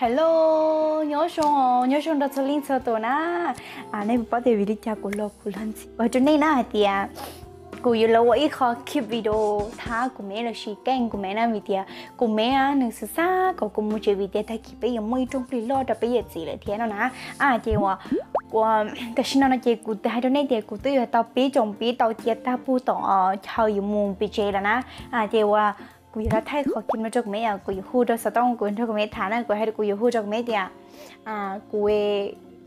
Hello, nyob zoo, nyob zoo rau txhua leej txhua tus na. Nej puas paub tias vim li cas kuv los kuv los ntxim ua rau nej na hais tias kuv yuav los ua ib qho clip video thab kuv me lossis keej kuv me na, vim tias kuv me nws xav xav kom kuv mus tsev vim tias tag kis peb yuav muaj ib rooj plig loj rau peb yawm txiv lawm thiab no na. Ces ua tam sim no no ces kuv hais rau nej tias kuv twb yuav tau pib tsoom pib tau cia tag pug tom chaw yuav mus pem tsev lawm na. Ces ua kuv yuav los thaij qhov clip no rau kuv me, kuv yuav hu rau xov tooj kuv nrog kuv me tham na, kuv hais kuv yuav hu rau kuv me tias kuv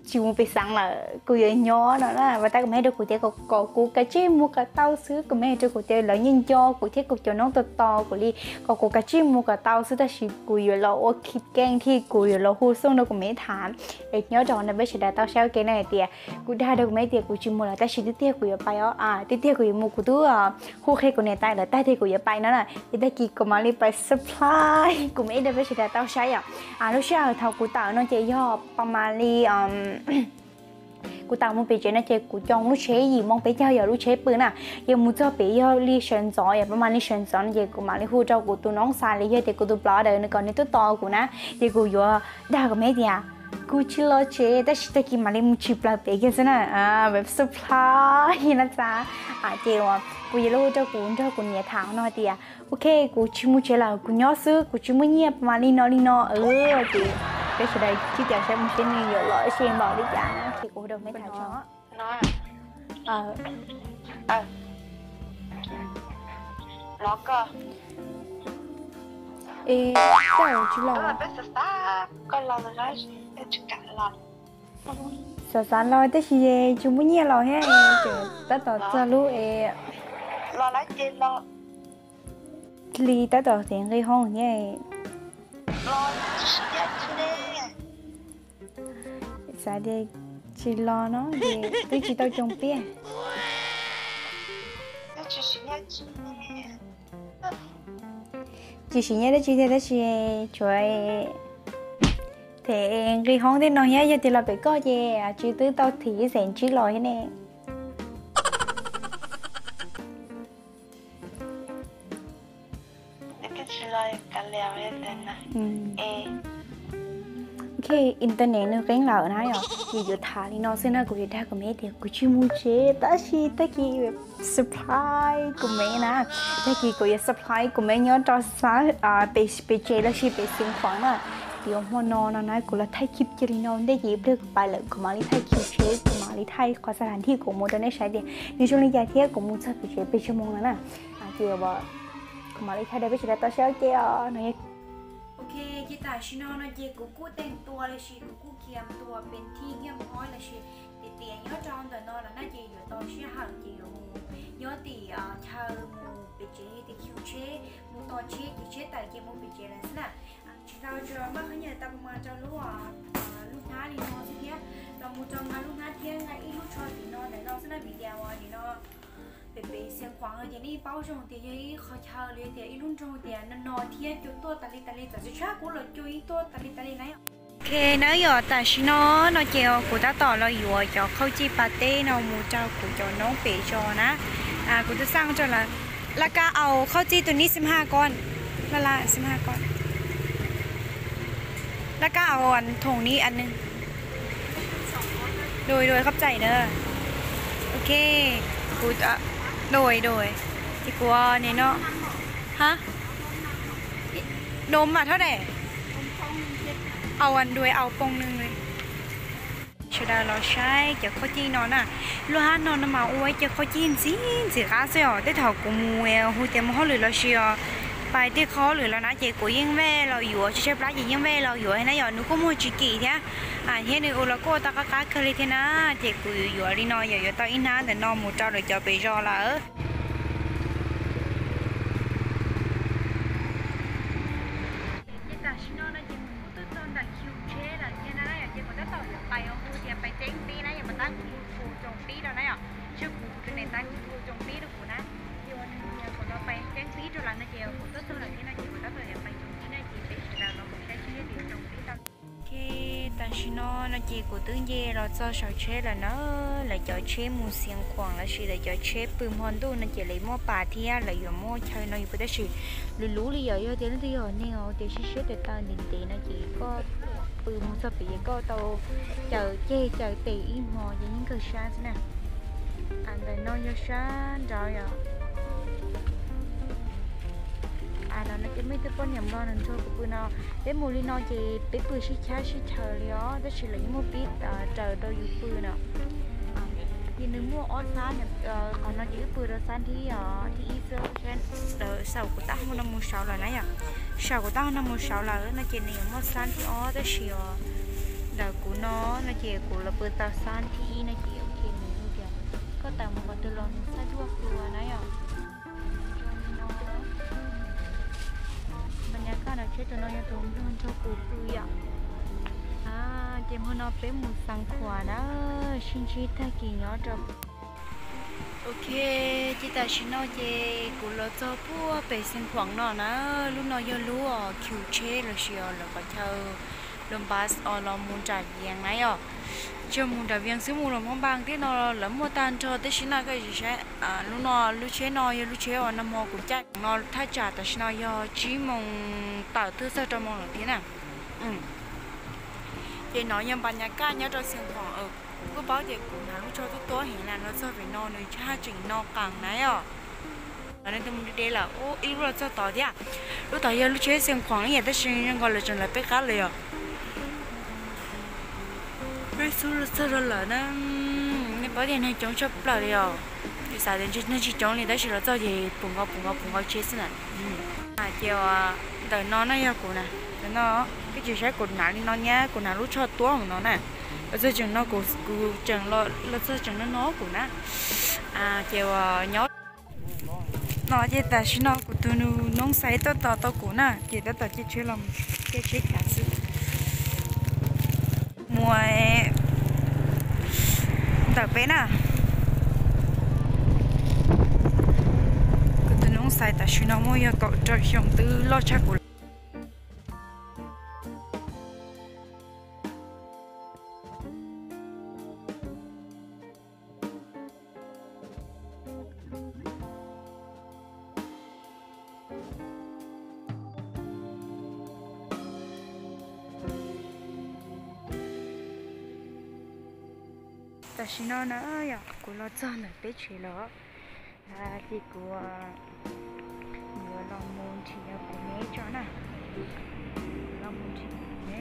tsis mus pem xeev lawm, kuv yuav nyob no na. Ua tab kuv me hais rau kuv tias kom kuv kav tsij mus kom tau xwb, kuv me hais rau kuv tias lawv yeej nco kuv thiab kuv cov noob tos tos kuv li, kom kuv kav tsij mus kom tau xwb, tab sis kuv yuav los ua clip keej thiab kuv yuav los hu xov tooj rau kuv me tham es nyob rau hauv no peb sawv daws tau saib ua ke na hais tias kuv dag rau kuv me tias kuv tsis mus lawm tab sis tiag tiag kuv yuav pais os, tiag tiag kuv yuav mus, kuv twb hu qhia kuv niam tais lawv tag tias kuv yuav pais no na, ces tag kis kuv mam li pais surprise kuv me rau peb sawv daws tau saib yom. Lub sij hawm thaum kuv tawm no ces yog pas mas li kuv tawm mus pem tsev no ces kuv coj lub tsheb yim moo peb caug yog lub tsheb pw na, ces mus txog pem yog li sawv ntxov yom, pas mas li sawv ntxov no ces kuv mam li hu rau kuv tus noob xas li yog tias kuv tus brother nws kom nws tuaj tos kuv na, ces kuv yuav dag kuv me tias kuv tsis los tsev tab sis tag kis mam li mus tshis plaws pem kiag xwb na, surprise na txav. Ces kuv yuav los hu rau kuv nrog kuv niam tham no tias ok kuv tsis mus tsev lawm, kuv nyob xwb, kuv tsis muaj nyiaj, pas mas li no li no ces peb sawv daws sib cav saib mus seb nws yuav los seb npaum li cas na, ces kuv hu rau kuv me tham tso. Es, tsis los, xav xav los tab sis tsis muaj nyiaj los thiab, tab tom txog lub es li tab tom tias nqi hoob thiab. Xav tias tsis los no ces twb tsis tau coo piaj. Tsis siv nyiaj dab tsi thiab tab sis tsuav them nqi hoob tej no thiab, yog tias los pem koj ces tsis twb tau thim xeem ntsib los thiab ne. Ok, internet nws qeeb lawm na yom, ces yuav tham li no xwb na, kuv yuav dag kuv me tias kuv tsis mus tsev tab sis tag kis surprise kuv me na, tag kis kuv yuav surprise kuv me nyob rau pem tsev lossis pem Xeev Khuam na. Ces hmo no no na kuv los thaij clip cia li no ntej ces ib pliag kuv pais lawm kuv mam li thaij clip tsheb, kuv mam li thaij qhov xas has thiab kuv mus rau nej saib tias nws zoo li cas thiab kuv mus txog pem tsev pes tsawg moos lawm na. Ces kuv mam li thaij rau peb sawv daws tau saib ua ke os no. Ok, ces tam sim no no ces kuv kuj teem tua lossis kuv kuj khiav tua pes thij nyiaj nphob lossis tias tias nyob rau ntawm no lawm na ces yuav tau sij hawm ces yuav mus nyob tim chaw mus pem tsev tias khiu tsheb mus tos tsheb ces tsheb tawm ces mus pem tsev lawm xwb na. Tsis tau tsuas maj qhov nyuag tau mas rau lub, lub hnab li no xwb thiab, los mus rau nqa lub hnab thiab nqa ib lub tsho tim no ntawm no xwb na vim tias uas nim no pem pem Xeev Khuam no ces nej paub zoo tias yog ib qhov chaw li tias ib lub nroog tias no no thiab cua tuaj tas li tas li, txawm tsis tshab kuv los cua yeej tuaj tas li tas li na. Ok na yom, tam sim no no ces kuv tab tom los yuav cov qhauj cij pas teb no mus rau kuv cov noob pem zos na. Kuv twb xaj rau lawv, laj kab aus qhauj cij tus nib xim ha ko, laj laj xim ha ko, laj kab aus thoom nib a nws. Đuổi đuổi khop cày nữa. Ok, kuv đuổi đuổi. Ces kuv nim no, hả? Đốm mà thoát đẻ. Aus ăn đuổi aus pông nws. Sawv daws los saib cov qhauj cij no na. Lub hab no no mas ua ib cov qhauj cij ntxim ntxim qab xwb os. Tej thaum kuv mus hu tias mus hauj lwm los sis os, pais tej qhov hauj lwm los na ces kuv yeej vaj los yuav, tsis tshaib plab ces yeej vaj los yuav na yom, nws kuj muag tsis kim thiab. Thiab nws ua los kuj ua tau qab qab kawg li thiab na. Ces kuv yuav yuav li no yom, yuav tau ib hnab ntawm no mus rau lawv cov pem zos lawm. Ces tam sim no no ces kuv kuj tuaj txog ntawm khiu tsheb lawm thiab na yom, ces kuv tab tom yuav pais hu tias pais ceeb pib na yom, mas tab kuv hu tsoom pib rau na yom, tshuav kuv tus niam tais hu tsoom pib rau kuv na, ces uas nws tias kom no pais ceeb pib rau lawm no ces kuv tuaj txog lawm thiab no ces kuv tab tom yuav pais tsoom pib na ces peb sawv daws los mus saib seb nws tsoom pib tau. Ok, tam sim no no ces kuv twb nce los txog saum tsheb lawm na, lawv cov tsheb mus Xeev Khuam lossis lawv cov tsheb pw hmo ntuj no ces lawv muaj pas thiab lawv yuav muaj chaw no yus pw tab sis lub lub li yom, yog tias leej twg yog neeg tias siab siab tes taw ntev ntev no ces koj Pw mus txog pem ces koj tau caws ceg caws tes ib hmos ces yeej kawg sab xwb na. Ntawm no yog sab nraud yom. Los no ces muaj ib tug poj niam Nplog nws nrog kuv pw no. Peb mus li no ces peb pw sib chab sib chaws li os, tab sis lawv yeej muaj pib raws rau yus pw no. Ces nws muaj ob xab, qhov no ces wb pw rau xab thib os, thib ib xwb. Saum kuv taub hau no mus saud lawm na yom. Saum kuv taub hau no mus saud lawm no ces nws yuav muaj xab thib ob, tab sis os ntawm kuv no no ces kuv los pw tau xab thib ib no ces ua ke nws tias koj tawm mus qhov twg los nws xab duaj hlua na yom. Npa nyas kaj no tsheb tus no yog tus nrog nrog kuv pw yom. Ces hmo no peb mus Xeev Khuam na, sib ntsib tag kis nyob rau. Ok, ces tam sim no ces kuv los txog puag pem Xeev Khuam no na. Lub no yog lub kiu tsheb los sis lawv qhov chaw lub bus uas los mus nram Vias na yom. Tsis yog mus nram Vias xwb, mus los Phab Npas thiab no lawv muaj tag nrho tib si na koj saib. Lub no, lub tsheb no yog lub tsheb uas nag hmo kuv caij no thaj tsam tam sim no yog tsib moos tawm twb txog rau moos lawm thiab na. Ces no yog npa nyas kaj nyob rau Xeev Khuam. Kuj paub tias kuv hnav lub tsho tuab tuab heev na, los txog pem no nws haj tseem no qees na yom. Nej mus deb deb lawm, ib lub los txog tod thiab. Lub tod yog lub tsheb Xeev Khuam ib yam tab sis zoo nkaus lawv tseem lawv peb qab lawm yom. Peb xub los txog rau lawm na. Nej paub tias neeg coob tshaj plaws li os. Kuv xav tias neeg tsis coob li tab sis los txog ces puv nkaus puv nkaus puv nkaus tsheb xwb na. Ces ntawm no na yog kuv na, ntawm no, koj tsis saib kuv hnav li no nyab, kuv hnav lub tsho tuab mus no na. Los txog tseem no kuv, kuv tseem, los txog tseem no no kuv na. Ces uas nyob no ces tam sim no kuv tus noob xais tab tom tau kuv na ces tab tom caij tsheb los, caij tsheb kav xwb mus ntawm peb na. Kuv tus noob xais tam sim no muaj yog kaum rau xyoo twb loj tshaj kuv lawm. Tam sim no na yog kuv los txog ntawm peb tsev lawm, ces kuv yuav los mus nrhiav kuv me tso na. Los mus nrhiav kuv me.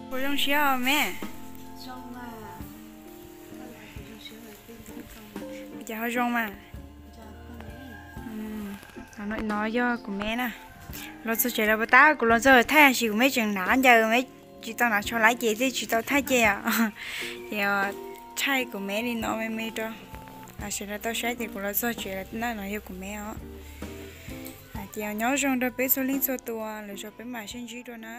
Puas zoo siab os me? Cas ho zoo mas. No yog kuv me na. Los txog tsev lawm puas tab? Kuv los txog thaij sis kuv me tseem hnav ncaws, me tsis tau hnav tsho lawm ces thiaj tsis tau thaij ces os. Ces thaij kuv me li no me me rau sawv daws tau saib tias kuv los txog tsev lawm na. No yog kuv me os. Ces nyob zoo rau peb txhua leej txhua tus, lwm zaus peb mam sib ntsib dua na.